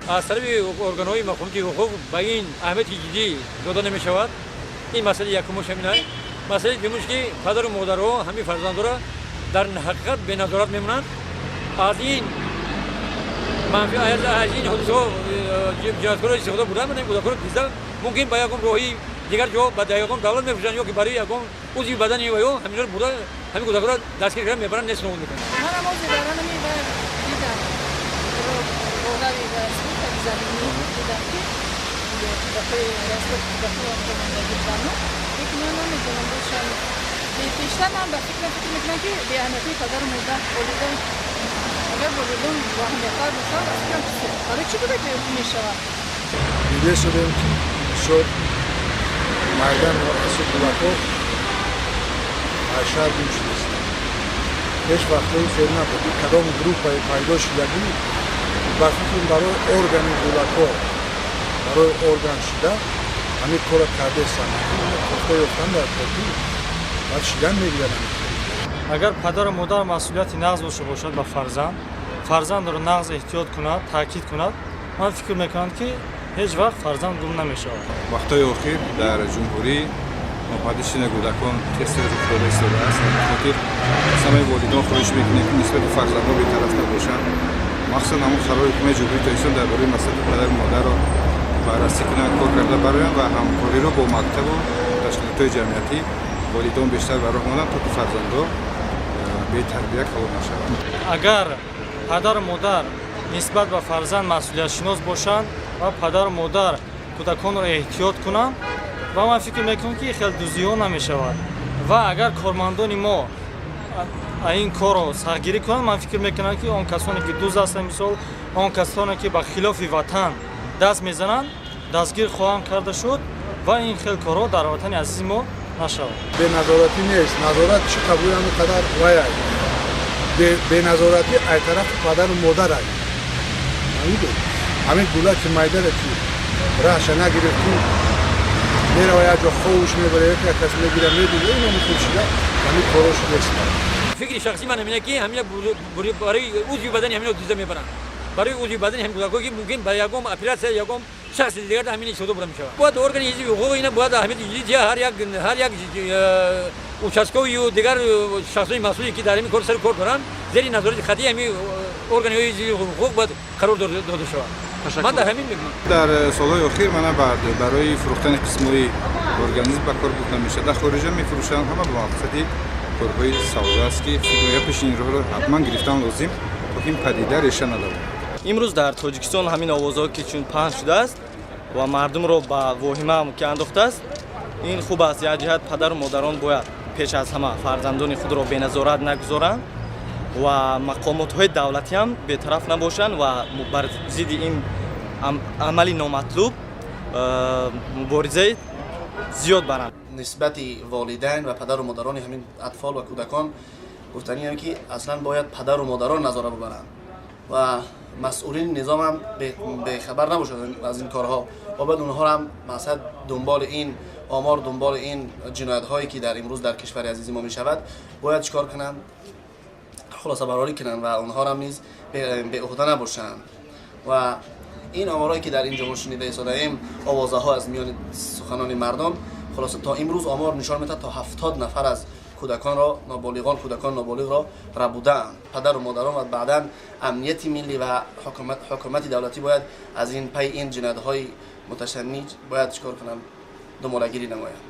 Аз тарафи органҳои мақомоти ҳуқуқ ба ин аҳамияти ҷиддӣ дода намешавад. Ин масъалаи якумаш ҳамин аст. Масъалаи дуюмаш, ки падару модарҳо ҳамин фарзандҳоро дар ҳақиқат беназорат мемонанд. Аз ин манфи, аз ин ҳодисаҳо ҷинояткорро истифода бурдан, кӯдакҳоро дизда, мумкин ба ягон роҳи дигар ҷо, ба ягон давлат мефурӯшанд ё ки барои ягон узви бадани ва ё ҳаминро бурда, ҳамин кӯдакҳоро дастгир карда мебаранд, нест нобуд мекунанд. Манам ози дар ҳамин дидам, роҳрави заминӣ дидам, ки кӯдакҳои расто, кӯдакҳои гирдану. Лекин ман намедонам, бошам, бештар ман ба фикрам, фикр мекунам, ки беаҳамиятии падару модар, волидон. Агар волидон боаҳамияттар бошанд, аз фикрам, барои чӣ кӯдак мешавад? Дида шудем, ки бисёр майдан аси кӯдакҳо аз шаҳр гум шудааст. Ҳеҷ вақтҳои хел набуд. Кадом группае пайдо шудагӣ, ба фикрам, барои органи кӯдакҳо, барои орган шида ҳамин корро кардаестанд. Кофта ёфтан дар кофӣ, баъд шидан мегирад ҳамин. Агар падару модар масъулияти нағз дошта бошад ба фарзанд, фарзандро нағз эҳтиёт кунад, таъкид кунад, ман фикр мекунам, ки ҳеҷ вақт фарзанд гум намешавад. Вақтҳои охир дар ҷумҳурӣ нопадид шудани кӯдакон тез-тез рух дода истодааст. Аз ин хотир аз ҳамаи волидон хоҳиш мекунем, ки нисбати фарзандҳо бетараф набошанд. Махсусан ҳамон қарори ҳукумати Ҷумҳурии Тоҷикистон дар бораи масъулияти падару модарро баррасӣ кунанд, кор карда бароянд ва ҳамкориро бо мактабу ташкилотҳои ҷамъиятӣ волидон бештар ба роҳ монанд, то ки фарзандҳо бетарбия калон нашаванд. Агар падару модар нисбат ба фарзанд масъулиятшинос бошанд ва падару модар кӯдаконро эҳтиёт кунанд, ва ман фикр мекунам, ки хел дуздиҳо намешавад. Ва агар кормандони мо ин корро сахтгирӣ кунанд, ман фикр мекунам, ки он касоне ки дузд ҳастанд, мисол, он касоне ки ба хилофи ватан даст мезананд, дастгир хоҳанд карда шуд ва ин хел корҳо дар ватани азизи мо нашавад. Беназоратӣ нест. Назорат чӣ қабул ҳами қадар вай, беназоратӣ ай тарафи падару модар ай. Ҳамин гулаки майдара ки раҳша нагирифтӣ, мерава як ҷо, ховуш мебара, як кас мегира, медида, инами хуб шида, ҳамин коро шудааст. Фикри шахсии ман ҳамина, ки ҳамина барои узви бадани ҳамино дизда мебаранд, барои узви бадани ҳамин кӯдакҳо, ки мумкин ба ягон оператсия, ягон шахси дигар ҳамин истифода бурда мешавад. Бояд органи ҳифзи ҳуқуқ ина бояд аҳамияти ҷиддӣ, ҳар як участковый ю дигар шахсони масъуле, ки дар ҳамин кор сари кор доранд, зери назорати хатии ҳамин органи ҳифзи ҳуқуқ бояд қарор дода шавад. Ман дар ҳамин мегӯям. Дар солҳои охир мана барои фурӯхтани қисмҳои организм ба кор бурда мешавад. Дар хориҷа мефурӯшанд. Ҳама ба мақсади корҳои савдо аст, ки фикр пеши ин роҳро ҳатман гирифтан лозим, то ин падида реша надавад. Имрӯз дар Тоҷикистон ҳамин овозҳо, ки чун паҳн шудааст ва мардумро ба воҳима ки андохтааст, ин хуб аст. Як ҷиҳат, падару модарон бояд пеш аз ҳама фарзандони худро беназорат нагузоранд ва мақомотҳои давлатӣ ҳам бетараф набошанд ва бар зидди ин амали номатлуб муборизаи зиёд баранд. Нисбати волидайн ва падару модарони ҳамин атфол ва кӯдакон гуфтаниам, ки аслан бояд падару модарон назора бубаранд ва масъулини низомам бехабар набошад аз ин корҳо ва бояд онҳоам масалан дунболи ин омор, дунболи ин ҷиноятҳое, ки дар имрӯз дар кишвари азизи мо мешавад, бояд чикор кунанд, хулосабарорӣ кунанд ва онҳоам низ беуҳда набошанд. Ва ин оморҳое, ки дар ин ҷо мо шунида истодаем, овозаҳо аз миёни суханони мардум, хулоса, то имрӯз омор нишон медиҳад, то 70 нафар аз кӯдаконро, ноболиғон, кӯдакон ноболиғро рабудаанд падару модарон. Ва баъдан амнияти миллӣ ва ҳукумати давлатӣ бояд аз ин пай ин ҷиноятҳои муташанниҷ бояд чикор кунанд, думолагирӣ намоянд.